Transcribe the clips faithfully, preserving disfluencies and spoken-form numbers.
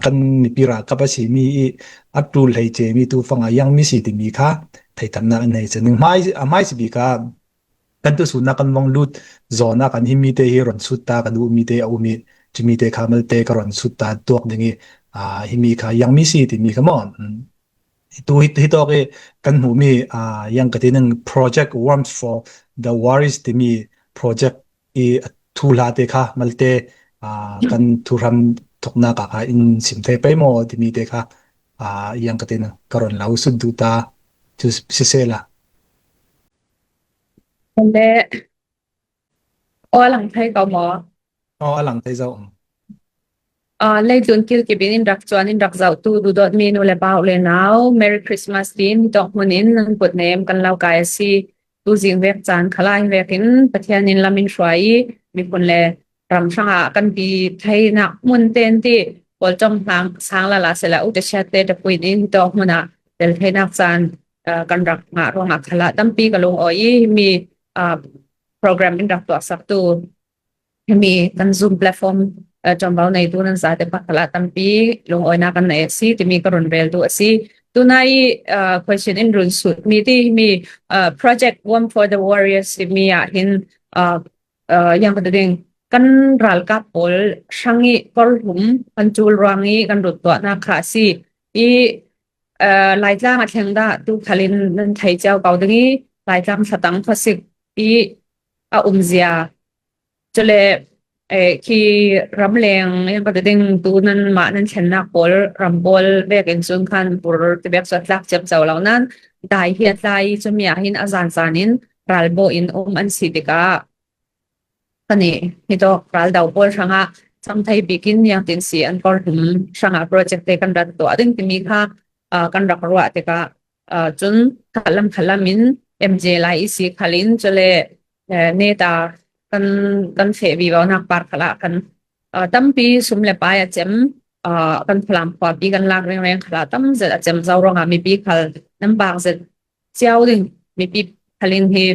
kan mipi ralkap a si mi i a tul hei che mi tu fanga yang mi si ti mi kha thei tamna an hei chen ning mai a mai si bi kha kan tu su na kan vong lut zo na kan hi mi te hi ron sut ta kan u mi te a u mi chi mi te kha mal te ka ron sut ta tuak ding i a hi mi kha yang mi si ti mi kha mo. Tu hi hi to ke kan mu mi a yang ka ti ning Project Warmth for the Worries ti mi project i thu hla te kha mal te a kan thu ram thok na ka kha in sim thei pai mo ti mi te kha a yang ka ti ning ka ron lau sut du ta chu si se la. Le o lang thei ka mo. O a lang thei zau. Leitlun kil kibin in rak chuan in rak zauh tu dudot mi nu le bau le nau Merry Christmas tin hi tawk hmun in nan put nem kan lau kai a si. Tu zing vek chan khalai vek in Pathian in lam in hruai i mi phun le ram hrang a kan ti thei nak mun ten ti pawl tawng hlang sang la la se la u te siat te te puin in hi tawk hmun a tel thei nak chan kan rak ngah ruang a khala tampi ka lung awi i mi program in rak tuah sak tu hemi kan Zoom platform tongbau nei tu nan zate pakhat a tampi lungawina kan nei a si timi ka run rel tu a si. Tuna i question in run sut mi ti hemi Project Warm for the Warriors timi ah hin yang ka ding kan ralkap pawl hrang i kawr hum kan tul ruang i kan rut tuahna kha a si. I Laitlang a thleng dah tu khalin nan thei ciau kau ding i Laitlang thlatang khawsik i a umzia Chule khi ramleng in ka ding tu nan mah nan thlennak pawl ram pawl vekin chun khan bur ti bek suat tlak ciam co lo nan dai hiat lai chumi ah hin a zan zan in ral bo in um an si tikah ka nih hi tawk ral dau pawl hrangah chang thei bikin yang tin si an kawr hum hrangah project te kan rat tuah ding timi kha kan rak ruah tikah Chun khalam khalam in M J lai i si khalin chule neta kan kan feh vivo nak par khala kan tampi sum le pai a chem kan phalam khua pi kan lak reng reng khala tam zet a chem zo ronga mipi khal nan bak zet chiau ding mipi khalin hi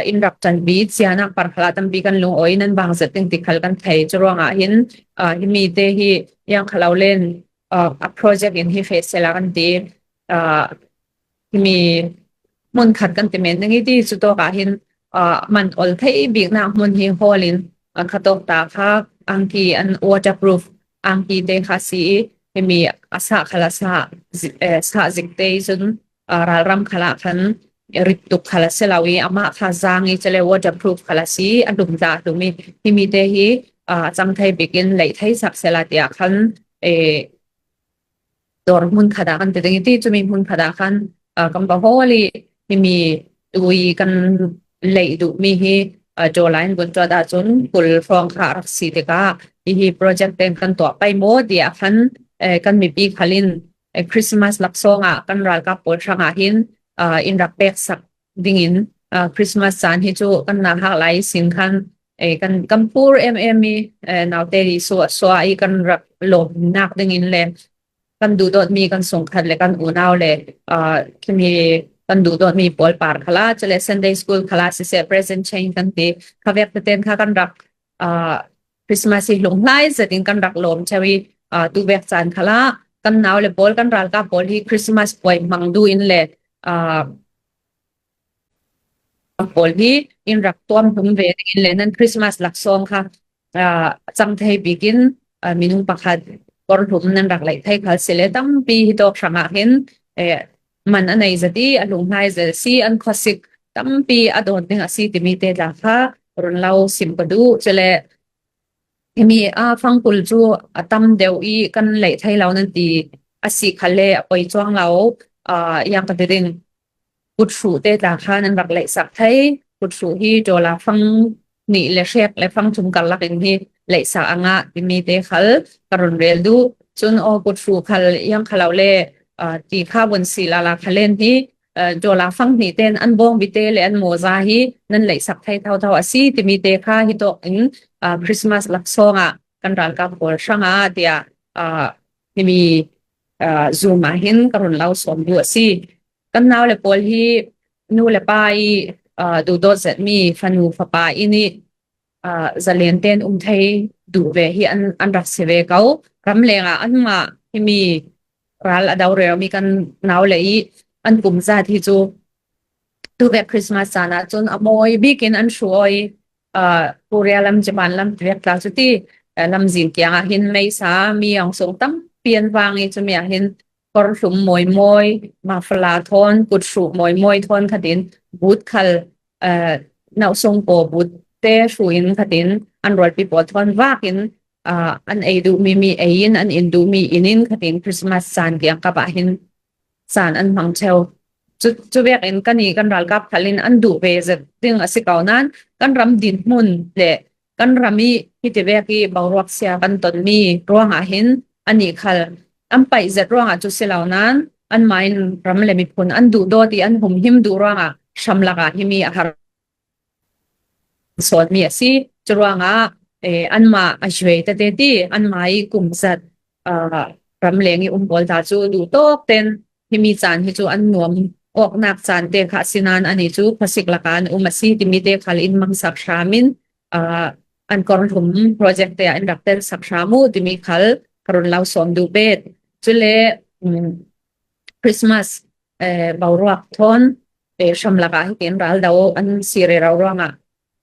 in rak chan bi chia nak par khala tampi kan lung oi nan bak zet ding ti khal kan thei chu ronga hin hi mi te hi yang khalo len a project in hi fe sela kan ti himi hmun khat kan ti men nang i ti chu tawkah hin man ol thei bikna hmun hi hawlin kha tawk ta kha angki an waterproof angki te kha si i himi a sah khala sah sah zik te i chun ralram khala khan rip tuk khala se lo i amah kha zang i chale waterproof khala si a dum ta dum i himi te hi a chang thei bikin leih thei sak sela tia khan dawr hmun khat ah kan ti ding i ti chumi hmun khat ah khan kan va hawl i himi tui kan leih duh mi hi dawla in bun tuat ah chun kul hrawng kha rak si tikah i hi project ten kan tuah pai maw tiah khan kan mipi khalin Christmas laksawng ah kan ralkap pawl hrangah hin in rak pek sak dingin Christmas chan hi chu kan na hak lai sin khan kan kan pur em em i naute ri suah suah i kan rak lawm nak dingin le kan duhdawt mi kan sungkhat le kan unau le khimi kan duhdawt mi pawl par khala chule Sunday school khala sise present chain kan ti kha vek te ten kha kan rak Christmas hi hlung hlai zetin kan rak lawm cheu i tu vek chan khala kan nau le pawl kan ralkap pawl hi Christmas puai hmang duh in le pawl hi in rak tuam hlum ve dingin le nan Christmas laksawng kha chang thei bikin minung pakhat kawr hlum nan rak leih thei khal si le tampi hi tawk hrangah hin man a nei zet i a hlung hlai zet si an khawsik tampi a dawn ding a si timi te tla kha run lo sim ka duh chule himi a fangkul chu a tam deuh i kan leih thei lo nan ti a si khal le a poi chuang lo yang ka ti ding kut hruh te tla khan an rak leihsak thei. Kut hruh hi dollar fang hnih le hrek le fang thum karlak in hi leihsak a ngah timi te khal ka run rel duh. Chun aw kut hruh khal yang kha lo le ti kha vun si lala kha len hi dollar fang hnih ten an bawng bi te le an mawza hi nan leihsak thei thau thau a si timi te kha hi tawk in Christmas laksawng ah kan ralkap pawl hrang a tia himi Zoom ah hin ka run lo sawm duh a si. Kan nau le pawl hi nu le pa i duhdawt zet mi fanu fapa i nih zalen ten um thei duh ve hi an an rak si ve ko. Ramleng ah anmah himi ral a do rero mi kan nau le i an kum zat hi chu tuvek Christmas chan ah chun a mawi bikin an hruai. Korea lam, Japan lam tivek tla chu ti, lamzin kiangah hin meisa mi aung sung tampi an vang i, chumi ah hin kawr hlum mawi mawi, mafala thawn, kut hruh mawi mawi thawn khatin, but khal, nauh sung paw but te hruin khatin, an rualpi pawl thawn vakin an ei duh mi mi eiin, an in duh mi inin khatin Christmas chan kiang kap ah hin chan an hmang cheu. Chu, chu vekin kan i kan ralkap khalin an duh ve zet ding a si ko nan, kan ram dinhmun le kan ram i hiti vek i boruak sia kan ton mi ruangah hin ani khal an paih zet ruangah chu si lo nan, anmah in ram le miphun an duh dawt i an humhim duh ruangah hram lakah himi a har sawn mi a si. Chu ruangah anmah a zuai tete ti anmah i kum zat ram leng i um pawl ta chu duh tawk ten himi chan hi chu an nuam awknak chan te kha sinan ani chu khawsik lakah an um a si timi te khal in mangsak hramin an kawr hlum project te ah in rak tel sak hram uh timi khal ka run lo sawm duh bet. Chule Christmas boruak thawn hram lakah hitin ral do an si rero ruangah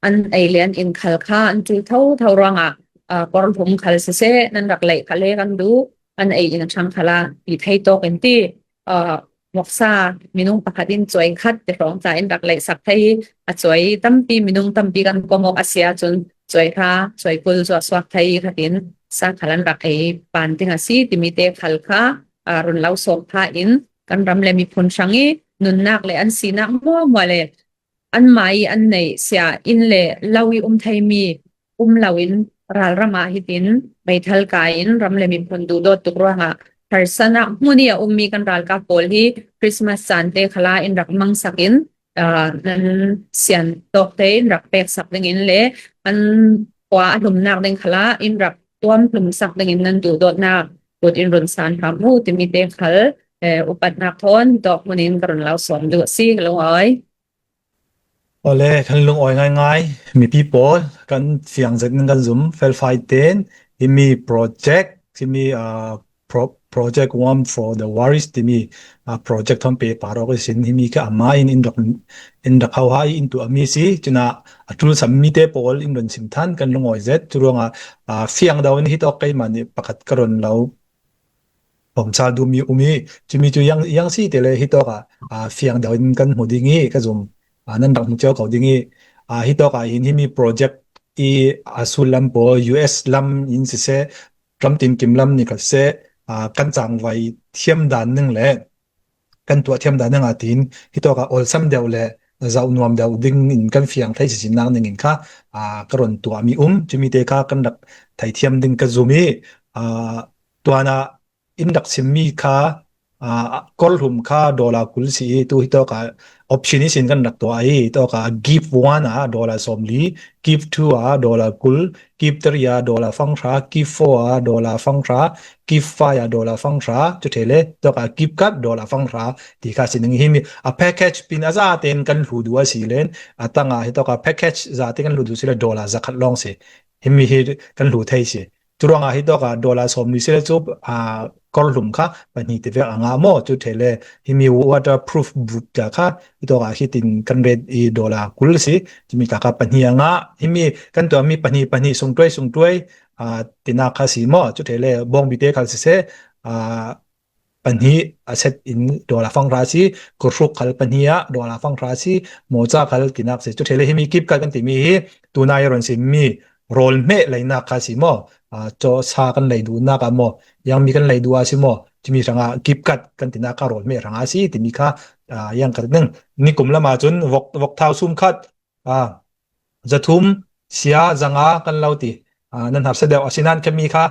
an ei le an in khal kha an tul tho tho ruangah kawr hlum khal siseh nan rak leih kha le kan duh, an ei in hrang khala ti thei tawk in ti. Moksa minung pakhat in chuai khat ti hrawng tla in rak leih sak thei, a chuai tampi minung tampi kan kom awk a sia chun chuai kha chuai kul zuah suak thei khatin sa khal an rak ei pan ding a si timi te khal kha run lo sawm kha in kan ram le miphun hrang i nunnak le an sinak muamua le anmah i an neih sia in le lo i um thei mi um lo in ralram ah hitin meithal kai in ram le miphun duh dawt tuk ruangah harsanak hmun i a um mi kan ralkap pawl hi Christmas chan te khala in rak mangsak in nan sian tawk te in rak pek sak ding in le an khua a hlumnak ding khala in rak tuam hlum sak ding in nan duh dawtnak kut in run san hram uh timi te khal upatnak thawn tawk hmun in ka run lo sawm duh a si ka lungawi. Awle, kan lungawi ngaingai mipi pawl kan fiang zet ning kan zum felfai ten himi project himi project Warm for the Worries timi project hon pe par awk i sin himi kha ama in in rak in rak hauhai in tuah mi si cuna a tulsam mi te pawl in run sim than kan lungawi zet. Chu ruangah fiang do in hi tawk keimah nih pakhat ka run lo pawmsal duhmi um i cumi cu yang si te le hi tawkah fiang do in kan hmu ding i ka zum nan rak hmu cio ko ding i hi tawkah hin himi project i a sullam pawl U S lam in siseh, ram tinkim lam nih khat seh kan cangvai thiam dan ning le kan tuah thiam dan ning a tin hi tawkah awlsam deuh le zauh nuam deuh ding in kan fiang thei sisinnak ning in kha ka run tuahmi um. Cumi te kha kan rak thei thiam ding ka zum i tuanah in rak simmi kha kawrhlum kha dollar kul si i tu hi tawkah option i sin kan rak tuah i tawkah gift one ah dollar sawmli, gift two ah dollar kul, gift three ah dollar fanghra, gift four ah dollar fanghra, gift five ah dollar fanghra, cu ṭhe le tawkah gift card dollar fanghra ti kha si ning himi a package pin a za ten kan hlu duh a si len a tangah hi tawkah package za te kan hlu duh si le dollar zakhat lawng si. Himi hi kan hlu thei si. Cu ruangah hi tawkah dollar sawmli si le cu kawrhlum kha pahnih ti vek a ngah maw cu ṭhe le himi waterproof boot kha hi tawkah hitin kan ret i dollar kul si. Cumi kha pahnih a ngah himi kan tuahmi pahnih pahnih sungṭuai sungṭuai tinak kha si maw cu ṭhe le bawngbi te khal siseh pahnih a set in dollar fanghra si, kurhruk khal pahnih ah dollar fanghra si, mawca khal tinak si. Cu ṭhe le himi kipkat kan timi hi tunai a run simmi rawlhmeh leinak kha si maw? Caw sa kan lei duhnak ah maw? Yangmi kan lei duh ah si maw? Cumi hrangah kipkat kan tinak kha rawlhmeh hrangah si timi kha yang ka ning. Nikum lamah cun vok, vok thau sum khat, zathum, sia, zanga kan lo ti. Nan harsa deuh a si nan khami kha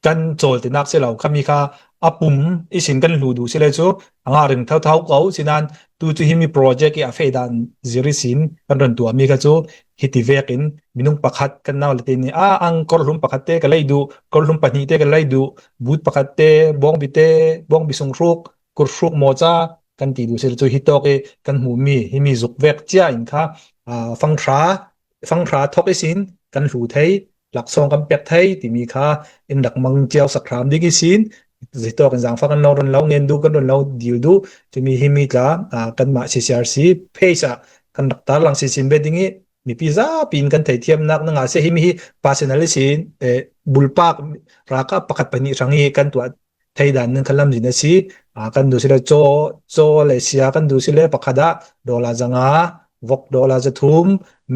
kan cawl tinak si lo khami kha a pum i sin kan hlu duh si le cu a ngah ring thotho ko si nan tu cu himi project i a feh dan zir i sin kan run tuahmi kha cu hiti vekin minung pakhat kan nau le te nih a ang kawrhlum pakhat te ka lei duh, kawrhlum pahnih te ka lei duh, but pakhat te, bawngbi te, bawngbi sunghruk, kurhruk mawca kan ti duh si le cu hi tawk i kan hmuhmi himi zuk vek cia in kha fanghra, fanghra thok i sin kan hlu thei. laksawng kan pek thei timi kha in rak mang ciau sak hram ding i sin, zitawk in zangfak kan lo run lo ngen duh, kan run lo dil duh, timi himi tla, aa, kanmah C C R C page ah kan rak tarlang sisin ve ding i, mipi zapi in kan theithiamnak na ngah se, himi hi personal i sin, eh, bulpak raka pakhat pahnih hrang i kan tuah thei dan nan kha lamzin a si, aa, kan duh sile caw, caw le sia kan duh sile pakhat ah dollar za nga, vok dollar za thum,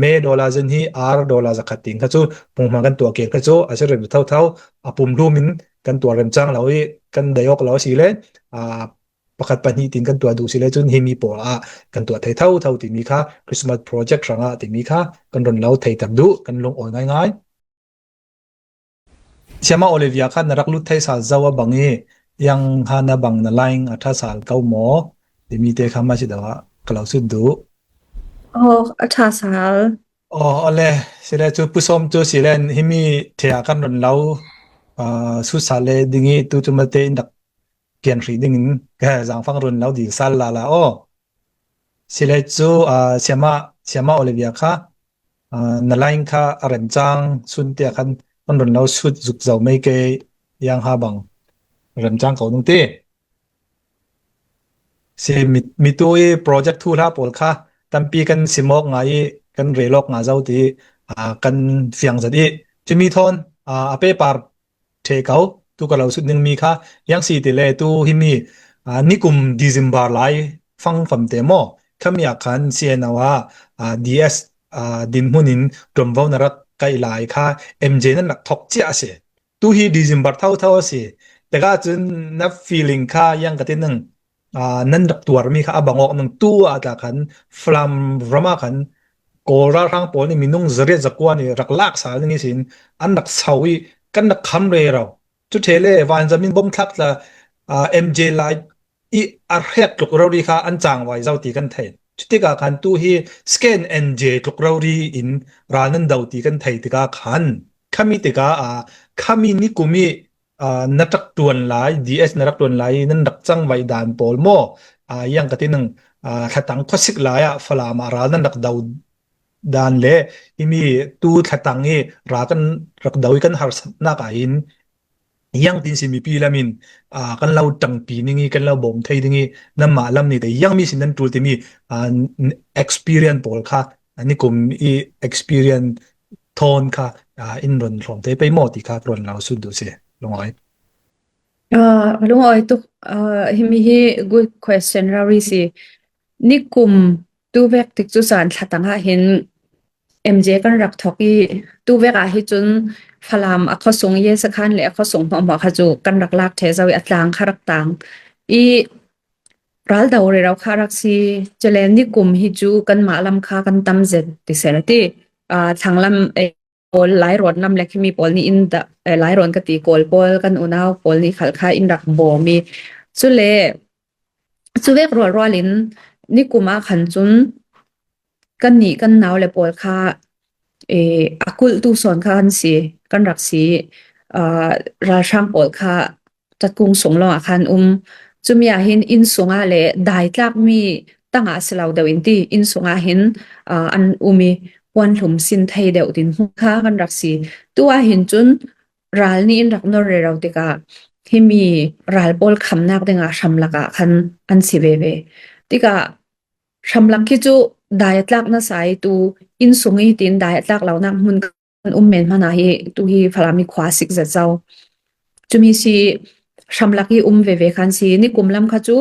me dollar za hnih, ar dollar za khat ting kha cu punghman kan tuah kir kha cu a si rem thotho, a pumhlum in kan tuah remcang lo i kan dai awk lo a si le, aa, pakhat pahnih tin kan tuah duh si le cun himi pawl ah kan tuah thei thotho timi kha Christmas project hrangah timi kha kan run lo theiter duh, kan lungawi ngaingai. Siama Olivia kha na rak lut thei sal zo a bang i, yang ha na bang na line a ṭha sal ko maw? Timi te kha ma si do ah ka lo sut duh. Oh, a ṭha sal. Oh, ole, sile cu pusawm cu sile himi thea kan run lo, ah, sut sal le ding i tu cu malte in rak kian hrih ding in ka zangfang run lo dil sal lala aw. Sile cu, ah, siama, siama Olivia kha, aa, na line kha a remcang sun tiah khan kan run lo sut zuk zo mei ke, yang ha bang remcang ko nung ti. Si mi, mitu i project thuhla pawl kha tampi kan sim awk ngai i kan rel awk nga zo ti, aa, kan fiang zat i, cumi thawn, aa, a pepar ṭhe ko, tu ka lo sut dingmi kha, yang si ti le tu himi, aa, nikum December lai fangfam te maw? Khami ah khan C N O ah, aa, D S, aa, dinhmun in ṭuanvo na rak kaih lai kha M J nan rak thok cia a si. Tu hi December thotho a si. Tikah cun na feeling kha yang ka ti ning, aa, nan rak tuarmi kha a bang awk ning tu ah ta khan Falam ram ah khan Kawl ralhrang pawl nih minung zariat zakua nih rak lak sal ding ihsin an rak sau i kan rak kham rero. Cu ṭhe le vanzam in bom thlak tla, aa, M J lai i a hrek tluk rori kha an cangvai zo ti kan thei. Cutikah khan tu hi scan N J tluk rori in ral nan do ti kan thei tikah khan khami tikah, aa, khami nikum i, aa, na rak ṭuan lai, D S na rak ṭuan lai i nan rak cangvai dan pawl maw? Aa, yang ka ti ning, aa, thlatang khuasik lai ah Falam ah ral nan rak do dan le himi tu thlatang i ral kan rak do i kan harsatnak ah hin yang tin si mipi lam in, aa, kan lo ṭangpi ning i kan lo bawm thei ding i nanmah lam ni te yang mi sin nan ṭul timi, aa, experience pawl kha, aa, nikum i experience thawn kha, aa, in run hlawm te pei maw ti kha run lo sut duh si. Lungawi. Ah, lungawi tuk, ah, himi hi good question rori si. Nikum tu vek tik cu caan thlatang ah hin M J kan rak thok i tu vek ah hi cun Falam a khuasung Yesakhan le a khuasung hmuahhmuah kha cu kan rak lak ṭhe zo i a tlang kha rak tang i ral do rero kha rak si. Cule nikum hi cu kanmah lam kha kan tam zet ti seh ti, aa, thlang lam, eh, pawl, Lairawn lam le khimi pawl nih in dah, eh, Lairawn ka ti, Kawl pawl kan unau pawl nih khal kha in rak bawm i cule cu vek rualrual in nikum ah khan cun kannih kan nau le pawl kha, eh, a kulhtu sawn kha kan si, kan rak si, aa, ralhrang pawl kha tatkung sung lawngah khan um. Cumi ah hin inn sungah le daitlakmi tangah si lo deuh in ti, inn sungah hin, aa, an um i puanhlum sin thei deuh tin hmun kha kan rak si. Tu ah hin cun ral nih in rak nor rero tikah himi ral pawl khamnak dingah hramlak ah khan an si veve. Tikah hramlak khi cu dai a tlak nasa i tu inn sung i tin dai a tlak lonak hmun kan um men hmanh ah hi tu hi Falam i khua sik zet zo. Cumi si hramlak i um veve khan si. Nikum lam kha cu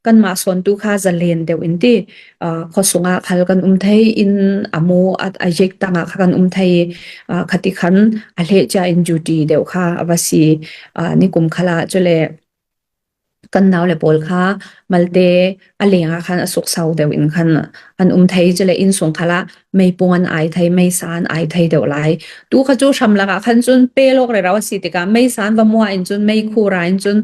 kanmah sawntu kha zalen deuh in ti, aa, khuasung ah khal kan um thei, inn a mu a, a yek tangah kha kan um thei, aa, khati khan a hleh cia in duty deuh kha a va si, aa, nikum khal ah cule kan nau le pawl kha malte a leng ah khan a sukso deuh in khan an um thei, cule inn sung khal ah meipung an ai thei, meisa an ai thei deuh lai. Tu kha cu hramlak ah khan cun pe lawk rero a si tikah meisa an va muah in cun meikhu ra in cun,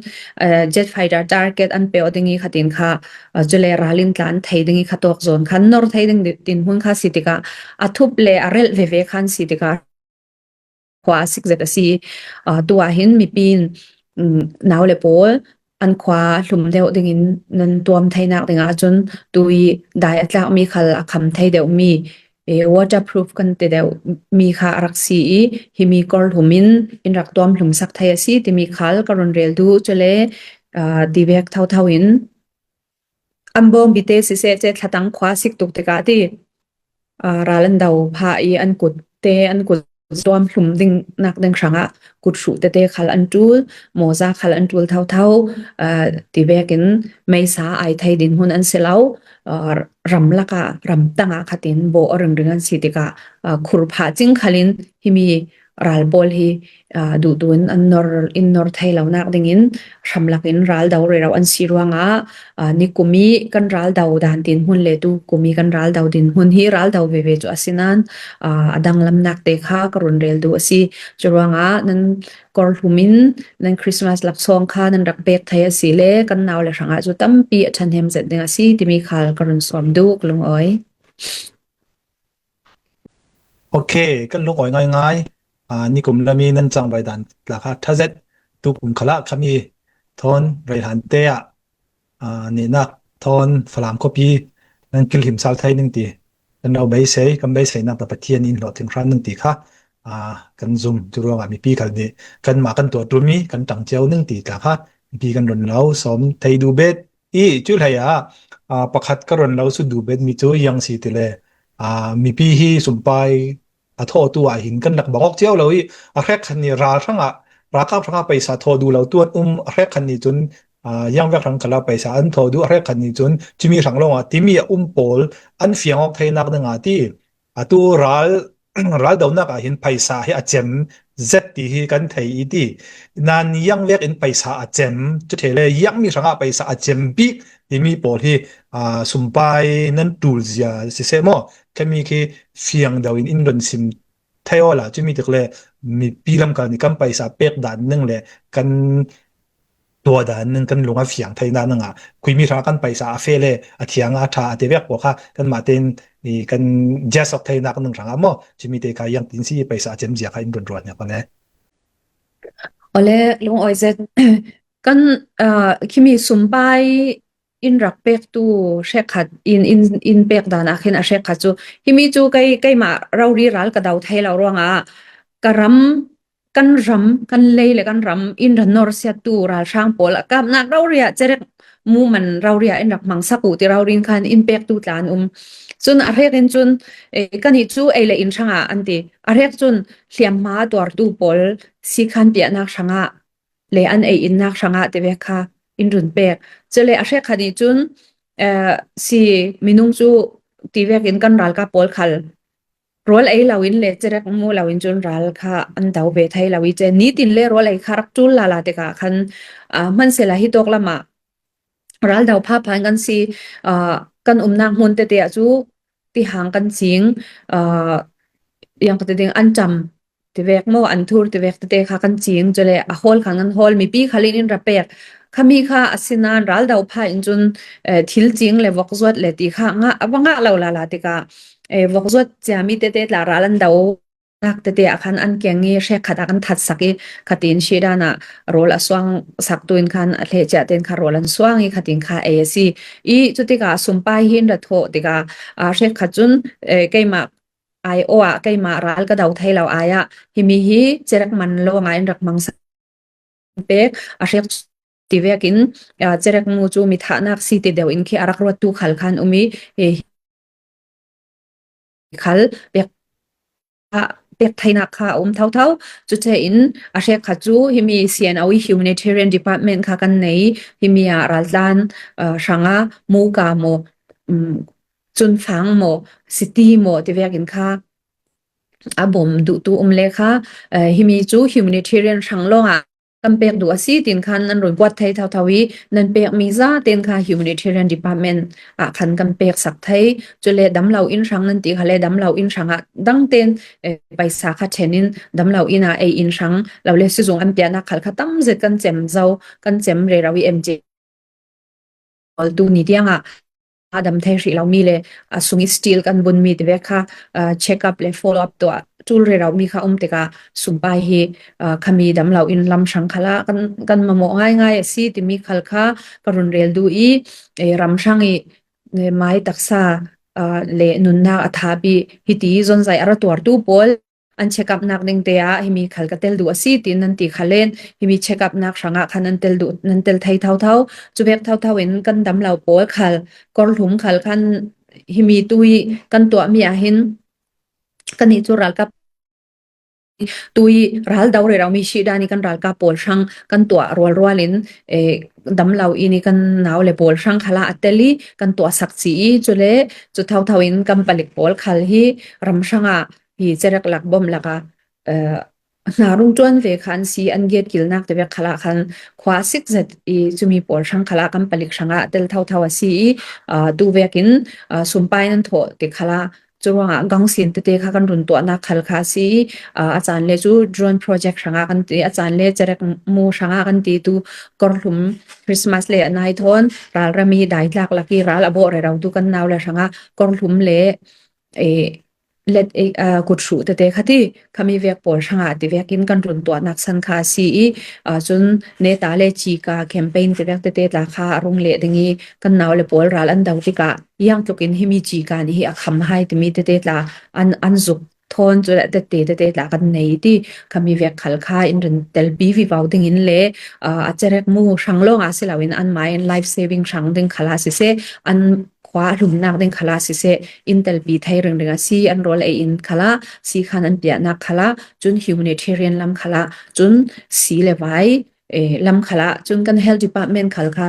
eh, jet fighter target an pe aw ding i khatin kha, eh, cule ral in tlan thei ding i kha tawk zawn khan nor thei ding tin hmun kha si tikah a thup le a relh veve khan si tikah khua a sik zet a si. Ah, tu ah hin mipi in, um, nau le pawl an khua hlum deuh dingin nan tuam theinak dingah cun tu i dai a tlakmi khal a kham thei deuhmi eh, waterproof kan ti deuh mi kha a rak si i, himi kawr hlumin in rak tuam hlum sak thei a si timi khal ka run rel duh. Cule, ah, ti vek thotho in, an bawm bite siseh, ceh thlatang khua sik tuk tikah ti, ah, ral an do phah i an kut te, an kut tuam hlum ding nak ding hrangah kut hruh tete khal an ṭul, mawza khal an ṭul thotho, ah, ti vekin meisa ai thei dinhmun an si lo, ah, ram lakah, ram tangah khatin bawh aw ringring an si tikah, ah, khur phah cing khalin himi ral pawl hi, ah, duhtu in an nor, in nor thei lo nak dingin hramlak in ral do rero an si ruangah, ah, nikumi kan ral do dan dinhmun le tukumi kan ral do dinhmun hi ral do veve cu a si nain, ah, a danglam nak te kha ka run rel duh a si. Cu ruangah nan kawr hlumin nan Christmas laksawng kha nan rak pek thei a si le kan nau le hrangah cu tampi a ṭhahnem zet ding a si timi khal ka run sawm duh, ka lungawi. Ok, kan lungawi ngaingai. Ah, nikum lami nan cangvai dan tla kha ṭha zet. Tukum khalah khami thawn rei hlan te ah, ah, nihnak thawn Falam khuapi nan kilhim sal thei ning ti kan lo beisei, kan beiseinak ta Pathian in hlawhtling hram ning ti kha, ah, kan zum. Cu ruangah mipi khal nih kanmah kan tuah ṭulmi kan ṭang cio ning ti tla kha mipi kan run lo sawm thei duh bet. I cu hlei ah, ah, pakhat ka run lo sut duh bet mi cu ziang si ti le, ah, mipi hi sumpai a thawhtu ah hin kan rak bang awk cio lo i, a hrekkhat nih ral hrangah, ralkap hrangah paisa thaw duh lo tu an um, a hrekkhat nih cun, ah, ziangvek hrang khalah paisa an thaw duh, a hrekkhat nih cun cumi hrang lawngah timi a um pawl an fiang awk theinak dingah ti, atu ral, ral donak ah hin paisa hi a cem zet ti hi kan thei i ti. Nan ziangvek in paisa a cem, cu ṭhe le ziangmi hrangah paisa a cem bik timi pawl hi, ah, sumpai nan ṭul zia siseh maw? Khami khi fiang deuh in in run sim thei awla, cumi tik le mipi lamkal nih kan paisa pek dan ning le kan tuah dan ning kan lung a fiang thei dan ningah khuimi hrang kan paisa a feh le a thiang a ṭha a ti vek pawl kha kanmah tein i kan jiasok theinak ning hrangah maw, cumi te kha ziangtin si paisa a cem zia kha in run ruat nia kha le. Awle, lungawi zet. Kan, ah, khimi sumpai in rak pektu hrekkhat in, in, in pek dan ah khin a hrekkhat cu, himi cu kei, keimah rori ral ka do thei lo ruangah ka ram, kan ram, kan lei le kan ram in ran nor siattu ralhrang pawl a kapnak rori ah cerek mu man rori ah in rak hmangsak uh ti rori in khan in pektu tla an um. Cun a hrek in cun, eh, kan ih cu ei le in hrangah an ti. A hrek cun hliamhma tuartu pawl si khan piahnak hrangah le an ei innak hrangah ti vek kha in run pek. Cule a hrekkhat nih cun, eh, si minung cu ti vekin kan ralkap pawl khal rawl ei loin le cerek mu loin cun ral kha an do ve thei lo i ce. Nitin le rawl ei kha rak ṭul lala tikah khan, ah, hmansehla hitawk lamah ral do phaphan kan si, ah, kan umnak hmun tete ah cu tihang kan cing, ah, yang ka ti ding, an ṭam ti vek maw, an thur ti vek tete kha kan cing, cule a hawl khan kan hawl, mipi khal in in ra pek. Khami kha a si nain ral do pha in cun, eh, thil cing le vokzuat le ti kha ngah, a va ngah lo lala tikah, eh, vokzuat ciami tete tla ral an do nak tete ah khan an keng i hrekkhat ah kan thatsak i khatin hri dan ah rawl a suang saktu in khan a hlehciah tein kha rawl an suang i khatin kha ei a si. I cutikah sumpai hi in ra thawh tikah, ah, hrekkhat cun, eh, keimah ai aw ah keimah ral ka do thei lo ai ah himi hi cerek man lawngah in rak hmangsa pek a hrek ti vekin, ah, cerek mu cu mi thahnak si ti deuh in khi a rak ruattu khal khan um i, eh, khal pek, ah, pek theinak kha a um thotho. Cucaah in a hrekkhat cu himi C N O i humanitarian department kha kan nei, himi ah raltlan, ah, hrangah muka maw, um, cunfang maw, city maw ti vekin kha a bawm duhtu um le kha, eh, himi cu humanitarian hrang lawngah kan pek duh a si, tin khan nan run kuat thei thotho i, nan pekmi za ten kha humanitarian department ah khan kan pek sak thei. Cule damlo in hrang nan ti kha le damlo in hrang ah dang ten, eh, paisa kha ṭhen in damlo in ah ei in hrang lo le sizung an piahnak khal kha tam zet kan cem zo, kan cem rero i em ci tu ni tiangah a dam thei hrih lomi le a sung i steel kan bunmi ti vek kha, ah, check up le follow up tuah ṭul rero mi kha um tikah sumpai hi, ah, khami damlo in lam hrang khalah kan, kan mamawh ngaingai a si timi khal kha ka run rel duh i, eh, ram hrang i, eh, mai taksa aa, le nunnak a thapi hiti zonzai a ra tuartu pawl an check up nak ding te ah himi khal ka tel duh a si, tiin nan ti khalen, himi check up nak hrangah khan nan tel duh, nan tel thei thauthau. Cuvek thauthau in kan damlo pawl khal, kawrhlum khal khan himi tui kan tuahmi ah hin kan nih cu ralkap tui ral do rero mi si dan i kan ralkap pawl hrang kan tuah rualrual in, eh, damlo i ni kan nau le pawl hrang khalah a tel i kan tuah sak ci i, cule cu thauthau in kan palik pawl khal hi ram hrangah hi cerek lak bom laka, eh, hna rung ṭuan ve khan si an giat kilnak te vek khalah khan khua sik zet i cumi pawl hrang khalah kan palik hrangah tel thauthau a si i, ah, tu vekin, ah, sumpai nan thawh te khalah cu ruangah gangsin tete kha kan run tuahnak khal kha a si. Aa, a caan le cu drone project hrangah kan ti, a caan le cerek mu hrangah kan ti tu kawrhlum Christmas le a nai thawn ralram i daitlak lak i ral a bawh rero tu kan nau le hrangah kawrhlum le, eh, let, eh, aa, kut hruh tete kha ti khami vek pawl hrangah ti vekin kan run tuahnak san kha a si i, aa, cun neta le cika campaign ti vek tete tla kha a rung leh ding i kan nau le pawl ral an do tikah iang tlukin himi cika nih hi a kham hai timi tete tla an, an zuk thawn cu le tete tete tla kan nei ti khami vek khal kha in rin telpi vivo ding in le, aa, a cerek mu hrang lawng a si loin an mai in life saving hrang ding khala siseh, an khua a hlumnak ding khala siseh, in telpi thei ringring a si, an rawl ei in khala si khan an piahnak khala, cun humanitarian lam khala, cun si le vai, eh, lam khala, cun kan health department khal kha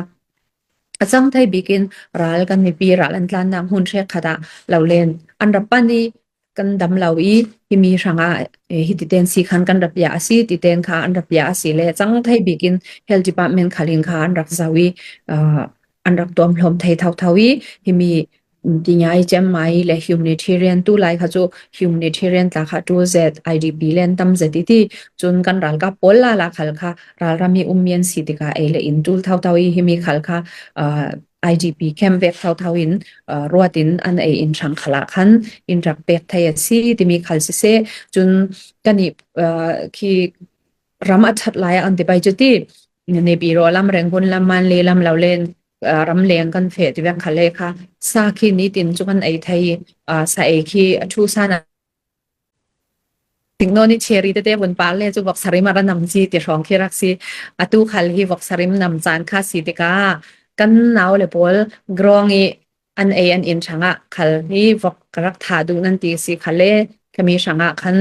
a cang thei bikin ral kan mipi ral an tlannak hmun hrekkhat ah lo len an rak pan i kan dam lo i himi hrangah, eh, hiti ten si khan kan rak piah a si, ti ten kha an rak piah a si le cang thei bikin health department khal in kha an rak zau i, ah, an rak tuamhlawm thei thauthau i himi, mm, ti ngai cem mai le humanitarian tu lai kha cu humanitarian tla kha ṭul zet, I D P le an tam zet i ti cun kan ralkap pawl lala khal kha ralram i ummi an si tikah ei le in ṭul thauthau i himi khal kha, ah, I D P camp vek thauthau in, ah, ruat in an ei in hrang khalah khan in rak pek thei a si timi khal siseh. Cun kan i, ah, khi ram a ṭhat lai ah an ti pai cu ti, Naypyidaw lam, Rangoon lam, Mandalay lam lo len, ah, ram leng kan feh ti vek khal le kha sa khi nitin cu kan ei thei i, ah, sa ei khi a ṭhu san a Tiknawn i cherry tete vun pal le cu voksarim a ra nam ci ti hrawng khi rak si. Atu khal hi voksarim nam caan kha si tikah kan nau le pawl grawng i an ei an in hrangah khal hi vok ka rak thah duh nan ti si khal le khami hrangah khan,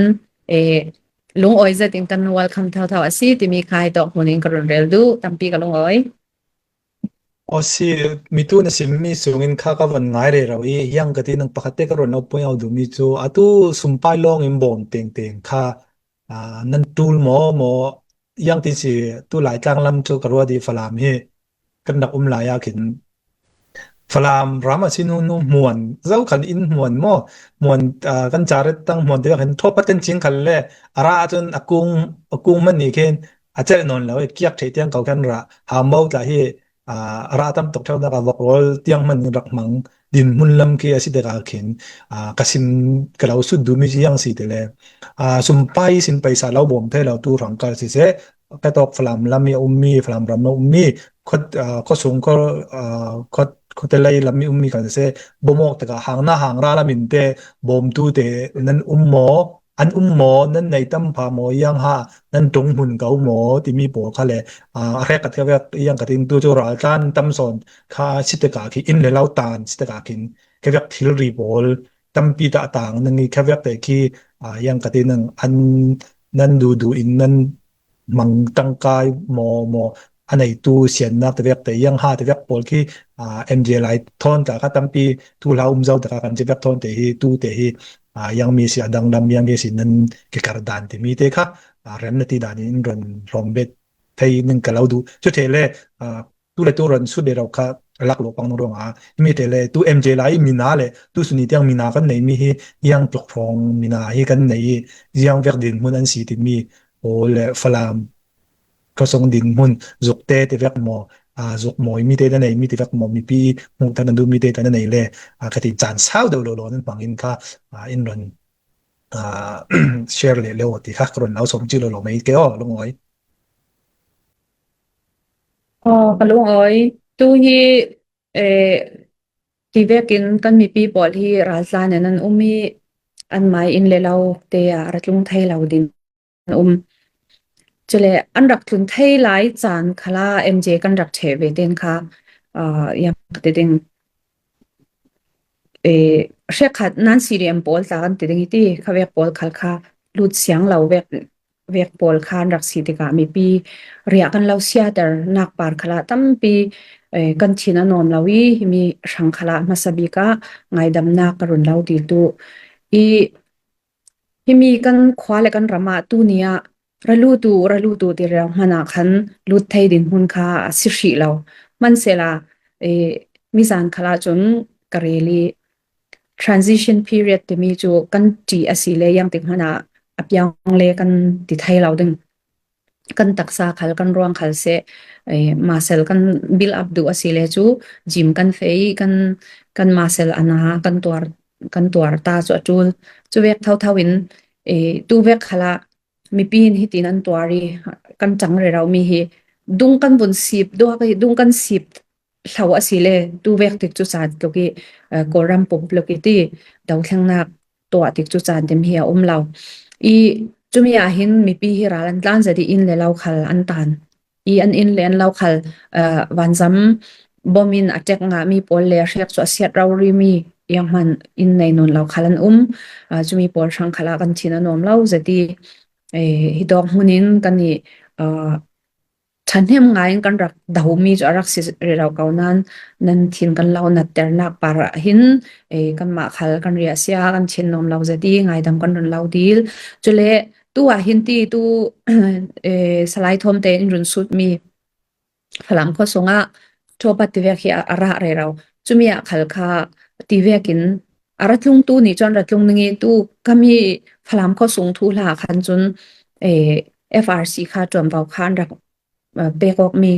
eh, lungawi zet in kan welcome thotho a si timi kha hi tawk hmun in ka run rel duh, tampi ka lungawi. Aw si, mitu na simmi sungin kha ka von ngai rero i, hiang ka ti nang pakhat te ka run lo poi au duhmi cu, atu sumpai lawng in bawm tengteng kha, aa, nan ṭul maw, maw, hiang ti si, tu Laitlang lam cu ka ruat i Falam hi kan rak um lai ah khin. Falam ram a si hnu hnu hmuan, zo khan in hmuan maw, hmuan, aa, kan caret tang hmuan te khin thawpat kan cing khal le, a ra ahcun a kung, a kung hmanh nih khin a celh nawn lo i kiak ṭheh tiang ko kan rah. Hamo tla hi, aa, a ra tam tuk ṭheunak a vok rawl tiang hmanh rah hmang dinhmun lam khi a si tikah khin, aa, ka sim ka lo sut duhmi ziang si ti le, aa, sumpai sin paisa lo bawm thei lo tu hrang kal siseh, ka tawk Falam lam i a ummi, Falam ram a ummi, khuat, aa, khuasung, khua, aa, khuat, khuatelei lam i ummi kal siseh, bawm awk tikah hang na hang ra lam in te bawmtu te nan um maw? An um maw, nan nei tam pha maw, iang ha nan ṭung hmun ko maw timi pawl kha le, aa, a hrek khat ka vek iang ka tin tu cu raltlan tam sawn kha si tikah khi in le lo tan si tikah khin ka vek thilri pawl tampi dah tang nang i ka vek te khi, aa, iang ka tin nang an nan duhduh in nan hmang tangkai maw, maw, a neitu siannak te vek te, iang ha te vek pawl khi, aa, M J lai thawn ta kha tampi tu hla um zo ta kha kan ci vek thawn te hi, tu te hi, aa, iang mi si a dang lam, iang mi si nan kikar dan te mi te kha, aa, rem na ti dan in ron hlawm bet thei ning ka lo duh. Cu te le, aa, tu le tu ron sut le rau kha lak lo pang ruang a, mi te le tu M J lai mi na le tu suni tiang mi na kan nei mi hi, iang tluk hrawng mi na hi kan nei i, iang vek dinhmun an si ti mi, aw le Falam khuasung dinhmun, zuk te ti vek maw, aa, zuk mawi mi te na nei mi ti vek maw, mipi hmuh tak na duh mi te na nei le, aa, ka ti caan sau deuh lo lo nan hmang in kha, aa, in ron, aa, share le lo ti kha ka ron lo sawm ci lo lo mai ke aw, lungawi. Aw, ka lungawi. Tu hi, eh, Ti vekin kan mipi pawl hi raltlan in an um i, an mai in le lo te a ra tlung thei lo din an um. Chule an rak tlun thei lai caan khala M J kan rak theh ve ten kha, aa, yang ka ti ding, eh, hrekhat nan C D M pawl tla kan ti ding i ti, kha vek pawl khal kha lut siang lo vek, vek pawl kha an rak si tikah mipi riah kan lo siater nak par khala tampi, eh, kan thin a nuam lo i, himi hrang khala hmasa bik ah ngaidamnak ka run lo dil tu i, himi kan khua le kan ram ah tuni ah ra lut uh, ra lut uh ti rero hmanah khan lut thei ding hmun kha a si hrih lo. Hmansehla, eh, mizan khalah cun ka rel i transition period timi cu kan ṭih a si le iangtik hmanah a piang le kan ti thei lo ding. Kan taksa khal, kan ruang khal seh, eh, muscle kan build up duh a si le cu gym kan feh i kan, kan muscle a na, kan tuar, kan tuar ta cu a ṭul. Cu vek thotho in, eh, tu vek khalah mipi in hitin an tuar i kan ṭang rero mi hi dung kan vun sip duak i, dung kan sip hlo a si le tu vek tik cu caan tluk i, eh, Kawlram pump tluk i ti dothlengnak tuah tik cu caan tim hi a um lo. I cumi ah hin mipi hi ral an tlan zat i in le lo khal an tan. I an in le an lo khal, eh, vanzam bom in a ṭek ngah mi pawl le a hriak cu a siat rori mi iang hman in nei nun lo khal an um. Ah, cumi pawl hrang khalah kan thin a nuam lo zat i, eh, hi dawk hmun in kan i, ah, ṭhahnem ngai in kan rak do mi cu a rak si rero ko nain nan thin kan lo natternak par ah hin, eh, kanmah khal kan riahsia kan thin nuam lo zat i ngaidam kan run lo dil. Cule tu ah hin ti tu, eh, Salai Thawm te in run sut mi Falam khua sungah ṭhuapat ti vek hi a, a rah rero. Cumi ah khal kha ti vekin a ra tlung tu nih cun ra tlung ning i tu kami Falam khua sung thuhla khan cun, eh, F R C kha ṭuanvo kha an rak, eh, pek awk mi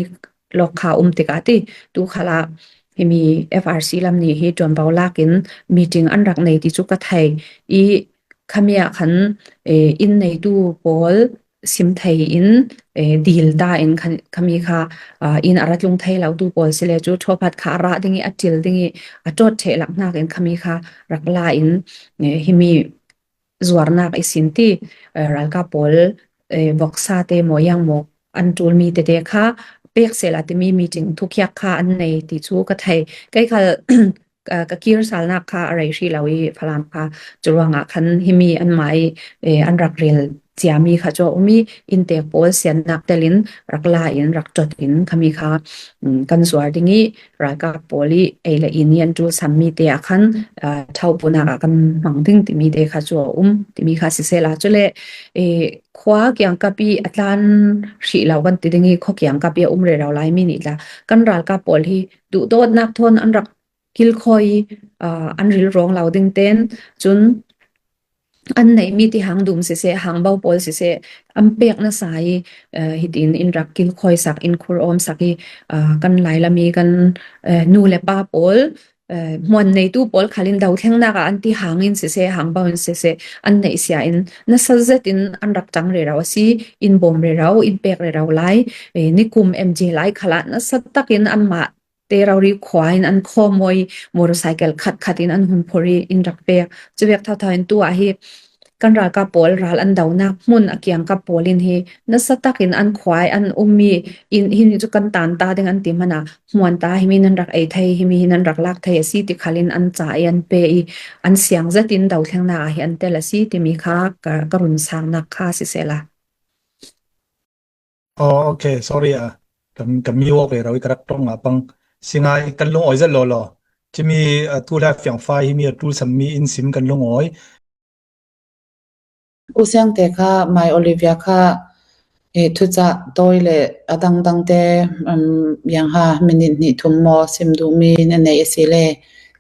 lawk kha um tikah ti tu khalah himi F R C lam nih hi ṭuanvo lak in meeting an rak nei ti cu ka thei i khami ah khan, eh, inn neitu pawl sim thei in, eh, dil ta in khan, khami kha, ah, in a ra tlung thei lo tu pawl si le cu ṭhuapat kha a rah ding i a ṭil ding i a ṭawt ṭheh lak hnak in khami kha rak la in, eh, himi zuarnak i sin ti, eh, ralkap pawl, eh, voksa te maw iang maw an ṭul mi tete kha pek sehla timi meeting thukhiak kha an nei ti cu ka thei. Kei khal, ah, ka kir salnak kha a rei hrih lo i Falam kha cu ruangah khan himi anmah i, eh, an rak rel ciami kha cu a um i inntek pawl siannak tel in rak la in rak ṭot in khami kha, mm, kan zuar ding i ralkap pawl i ei le in i an ṭulsam mi te ah khan, ah, ṭhauhpunak ah kan hmang ding timi te kha cu a um timi kha sisehla cule, eh, khua kiangkap i a tlan hrih lo kan ti ding i khua kiangkap i a um rero lai mi nih tla kan ralkap pawl hi duhdawtnak thawn an rak kilkhawi, ah, an rilrawng lo ding ten cun an neih mi ti hang dum siseh, hang bo pawl siseh, an pek nasa i, eh, hitin in rak kilkhawi sak, in khur awm sak i, ah, kan Lailam i kan, eh, nu le pa pawl, eh, hmuan neitu pawl khal in dothlengnak ah an ti hang in siseh, hang bo in siseh, an neih sia in nasa zet in an rak ṭang rero a si, in bawm rero, in pek rero lai, eh, nikum M J lai khalah nasa tak in anmah te rori khua in an khawm i motorcycle khat khat in an hun phur i in rak pek. Cu vek thotho in tu ah hi kan ralkap pawl ral an donak hmun a kiangkap pawl in hi nasa tak in an khua i an um mi in hi nih cu kan tan ta ding an ti hmanh ah hmuan ta himi nan rak ei thei, himi hi nan rak lak thei a si ti khal in an ca i an pe i an siang zat in dothlengnak ah hi an tel a si timi kha ka, ka run sangnak kha sisehla. Oh, okay, sorry ah. Kan, kan mi awk rero i ka rak ṭong ah pang. Si ngai kan lungawi zet lawlaw. Cimi, ah, tu lai fiangfai himi a ṭulsam mi in sim kan lungawi. U Siangte kha, Mai Olivia kha, eh, thucah tawi le a dangdang te, um, yang ha minit hnih thum maw sim duh mi na nei a si le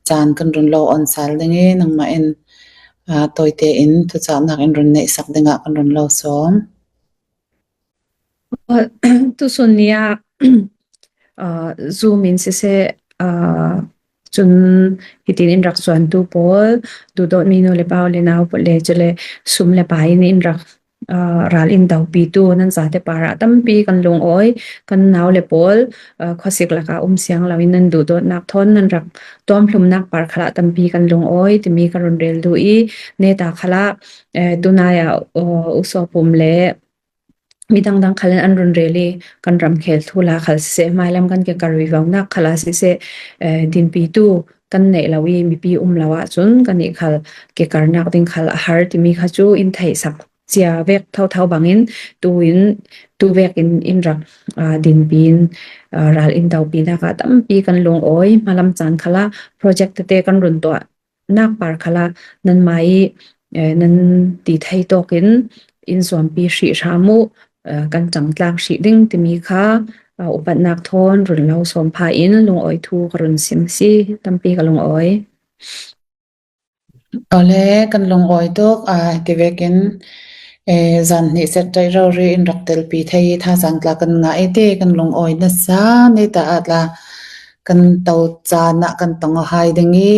caan kan run lo on sal ding i nangmah in, ah, tawite in thucahnak in run neihsak dingah kan run lo sawm. Tusun ni ah, ah, Zoom in siseh, ah, cun hitin in rak suantu pawl, duhdawtmi nu le pa, u le nau pawl le, cule sum le pai in in rak aa, ral in dopitu nan zate parah tampi kan lungawi, kan nau le pawl, aa, khuasik lakah um siang loin nan duhdawtnak thawn nan rak tuamhlumnak par khalah tampi kan lungawi timi ka run rel duh i, neta khalah, eh, tunai ah, aa, U Suapum le mi dangdang khal in an run rel i, kan ramkhel thu la khal siseh, hmailam kan kekar vivonak khal ah siseh, eh, dinpitu kan neih lo i, mipi um lo ahcun kan nih khal kekarnak ding khal a har timi kha cu in theihsak cia vek thotho bangin tu in, tu vekin in rak, aa, dinpi in, aa, ral in dopinak ah tampi kan lungawi. Hmalam caan khalah project tete kan run tuah nak par khalah nanmah i, eh, nan ti thei tawkin in zuampi hrih hram uh, eh, kan cangtlak hrih ding timi kha, eh, upatnak thawn run lo sawm pha in lungawi thu ka run sim si, tampi ka lungawi. Awle, kan lungawi tuk, ah, ti vekin, eh, zan hnih set ṭaih rori in rak telpi thei i thazaang tla kan ngah i ti kan lungawi nasa, nita ah tla kan to caan ah kan tong a hai ding i,